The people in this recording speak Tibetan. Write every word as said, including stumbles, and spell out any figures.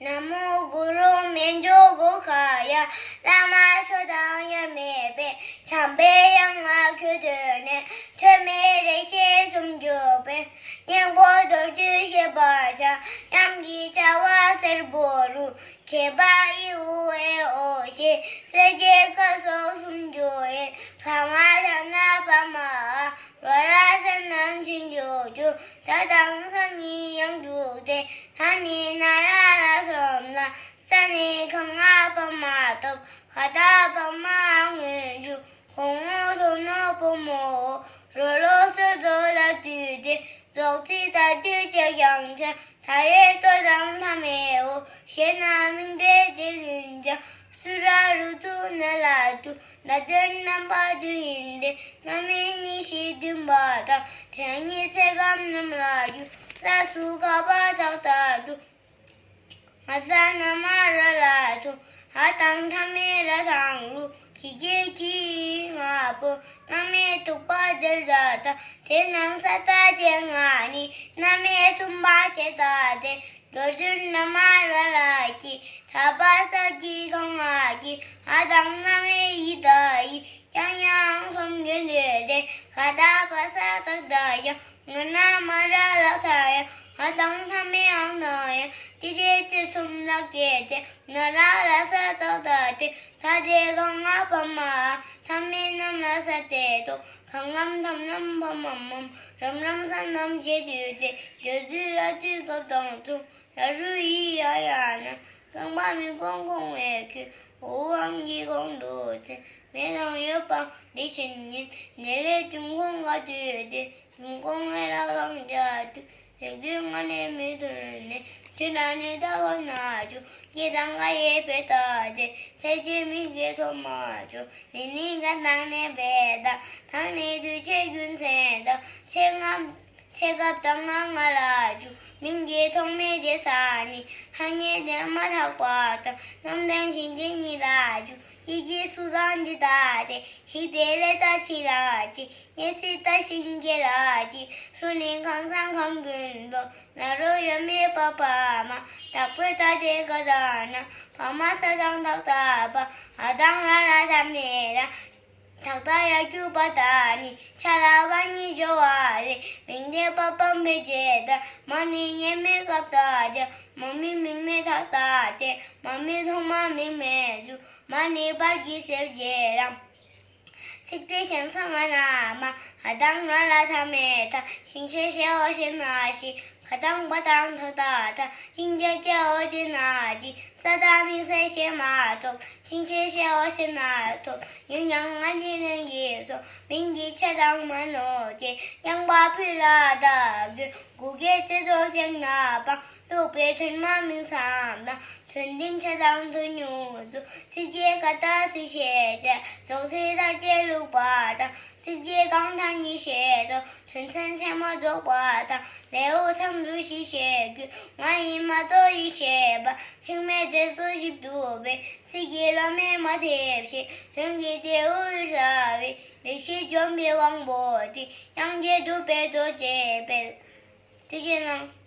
ན་མོ་གུ་རུ་མཉྫུ་གྷོ་ཥཱ་ཡ། བླ་མ་མཆོག་དང་དབྱེར་མེད་པའི། འཇམ་པའི་དབྱངས་ལ་གུས་བཏུད་ནས། ཐོགས་མེད་རིགས་ཆད་སུམ་ཅུ་པའི། སྙིང་པོ་མདོར་བསྡུས་བཤད་པར་བྱ། དབྱངས་ཀྱི་བྱ་བ་གསལ་པོ་རུ། བྱེད་པ་ཨི་ཨུ་ཨེ་ཨོ་བཞི། གསལ་བྱེད་ཀ་སོགས་སུམ་ཅུ་ཡིན། ག་ང་ད་ན་པ་མ་འ། རོ་ལ་ས་རྣམས་ཕྱིན་ཅི་མཇུག་ད་དང་ས་ནི་ཡང་འཇུག་སྟེ། ད་ནི་ན་ར་ལ་སོགས་ལ། ས་ནི་ག་ང་བ་མ་ཐོབ། ག་ད་བ་མ་འ་སྔོན་འཇུག་གོང་འོག་སོ་ནོ་བོ་མོ་འོ། རོ་ལོ་སོ་སོ་ལ་བསྡུས་ཏེ། རྫོགས་ཚིག་ད་དུས་ཅིག་ཀྱང་བྱ། ད་ཡོད་ལྟོ་དང་ཐ་མའི་འོ། ཞེ་ན་མིང་མཐའི་རྗེས་ཟིན་བྱ། སུ་ར་རུ་ཚུ་ན་ལ་ཏུ། ན་དོན་རྣམ་པ་བསྡུས་ཡིན་ཏེ། རྣམ་དབྱེ་གཉིས་བཞི་བདུན་པ་དང་། དེ་གཉིས་ཚེ་སྐབས་རྣམས་ལ་འཇུག་ས་སུ་ག་བ་ད་ད་དུ། ང་ས་ན་མ་ར་ལ་ཐུ། འ་དང་མཐའ་མེད་ར་དང་རུ། གི་གེ་གི་ང་པོ། རྣམ་དབྱེ་དྲུག་པ་དེ་ལ་ད། དེ་རྣམས་ས་ད་ཅེ་ང་ནི། རྣམ་དབྱེ་གསུམ་པ་ཅེ་ད་དེ། སྦྱོར་ཚུལ་ན་མ་ར་ལ་གི། ད་བ་ས་གི་ག་ང་གི། འ་དང་རྣམ་དབྱེ་ཡི་ད་ཡི། ཡང་ཡང་གསུམ་ཡོད་ལས་ཏེ། ག་ད་བ་ས་ད་ད་ཡང་། ང་ན་མ་ར་ལ་ད་ཡང་། འ་དང་མཐའ་མེད་འང་ད་ཡང་། ཏི་རེ་ཏི་གསུམ་ལ་སྐྱེས་ཏེ། ན་ར་ལ་ས་ད་ད་སྟེ། ད་དེ་ག་ང་བ་མ་འ། མཐའ་མེད་རྣམས་ལ་ས་སྟེ་ཏོ། ག་ངམ་དམ་ནམ་བ་མ་མམ། རམ་རམ་ས་རྣམས་བྱེད་དུས་ཏེ། སྦྱོར་ཚུལ་ར་དུས་སྐབས་དང་མཚུངས། ར་རུ་ཡི་ཡ་ཡ་ན། རྐང་པ་མི་གོང་གོང་བའི་ཁྱོད། འོ་འང་གི་གོང་དུ་ཚེ། མེ་དང་ཡོད་པ་འདི་བཞིན་ཉིད། ནེ་ལེ་འབྱུང་ཁུངས་ག་དུས་ཏེ། འབྱུང་ཁུངས་ཨེ་ལ་གང་བྱ་དུས། རིགས་ཚུལ་ལྔ་ནས་མི་མཐུན་ནས། ཆོས་ལ་ནི་ལྟ་བ་ན་འཇུག་སྐྱེ་དང་འགག་ཡེ་བས་ད་དེ། ཕལ་ཆེར་མིང་གི་ཐོག་མ་འཇུག་ནི་ནི་ག་དང་ནས་བས་ད། དང་ནི་དུས་ཆད་རྒྱུ་མཚན་ད། ཚེ་སྔ། ཚེ་སྐབས་དང་ང་ང་ལ་འཇུག་མིང་གི་ཐོག་མའི་དེ་ས་ནི། ཐ་སྙད་དེ་མ་ཐག་པ་དང་། རྣམ་ལྡན་གཞན་དེ་གཉིས་ལ་འཇུག་ཡིད་ཀྱི་སུ་དང་འདི་ལྟ་སྟེ། ཞིག་དེ་ལས་ད་ཕྱི་ལ་ཅི། ཡེ་སྲིད་ད་ཞིང་སྐྱེ་ལ་ཅི། སུ་ནི་གང་ཟག་གང་ཀུན་ཏུ། ན་རོ་ཡོད་མེད་པ་བ་མ། བདག་པོས་ད་དེ་ག་ད་ན། བ་མ་ས་དང་ད་ད་བ། འ་དང་ར་ལ་ད་མེད་ར། ད་ད་ཡ་གྱུ་བ་ད་ནི། ཆ་ལ་བ་གཉིས་སྦྱོར་བ་ལས། མིང་མཐའི་བ་སྤངས་པའི་རྗེས་ད། མ་ནི་ངེས་མེད་སྐབས་ད་ཅེ། མ་མི་མིང་མེད་ད་ད་སྟེ། མ་མི་ཐོག་མ་མིང་མེད་འཇུག་མ་ནི་བར་གྱི་སེལ་བྱེད་རང་། ཚིག་དེ་གཞན་ཚང་ང་ན་མ། འ་དང་ར་ལ་ད་མེད་ད། ཞིང་ཆེ་ཞེ་འོ་ཞེ་ན་ཞི། ག་དང་བ་དང་ད་ད་ད། ཅིང་ཅེ་ཅེ་འོ་ཅེ་ན་ཅི། ས་དང་མིང་གསལ་ཞེ་མ་ཐོབ། ཅིང་ཅེ་ཞེ་འོ་ཞེ་ན་ཐོབ། ཡུན་ཡང་ང་ཅི་ནན་གྱི་སོ། མིང་གི་ཆ་དང་མ་ནོར་ཏེ། ཡང་བ་ཕུ་ལ་ད་གུ། གུ་གེ་ཚེ་ཐོག་ཅེ་ན་པ། ལུག་པའི་ཐོན་མ་མིང་ཚང་ན། དོན་སྟེང་ཆ་དང་དོན་ཉུང་སུ། ཚིག་རྗེས་ག་ད་ཚིག་ཤད་ཅེ། རྫོགས་ཚིག་ད་ཅེ་ལུག་པ་དང་། ཚིག་རྗེས་གང་ད་གཉིས་ཤད་དོ། དོན་ཚན་ཆེན་མོ་རྫོགས་པ་དང་། ལེའུ་ཐང་དུ་ཞི་ཤད་གུ། ང་ཡི་མ་གཏོགས་ཡི་ཤད་པ། ཐེག་མེད་དེ་ཚོ་ཞིབ་ཏུ་བས། ཚིག་གི་བླ་མེད་མ་ཐེབས་ཤེས། དོན་གྱི་དེའུ་ཡུལ་ས་བས། ལེགས་བཤད་ལྗོན་པའི་དབང་པོ་སྟེ། དབྱངས་ཅན་གྲུབ་པའི་རྡོ་རྗེ་དཔལ། ཐུགས་རྗེ་གནང་།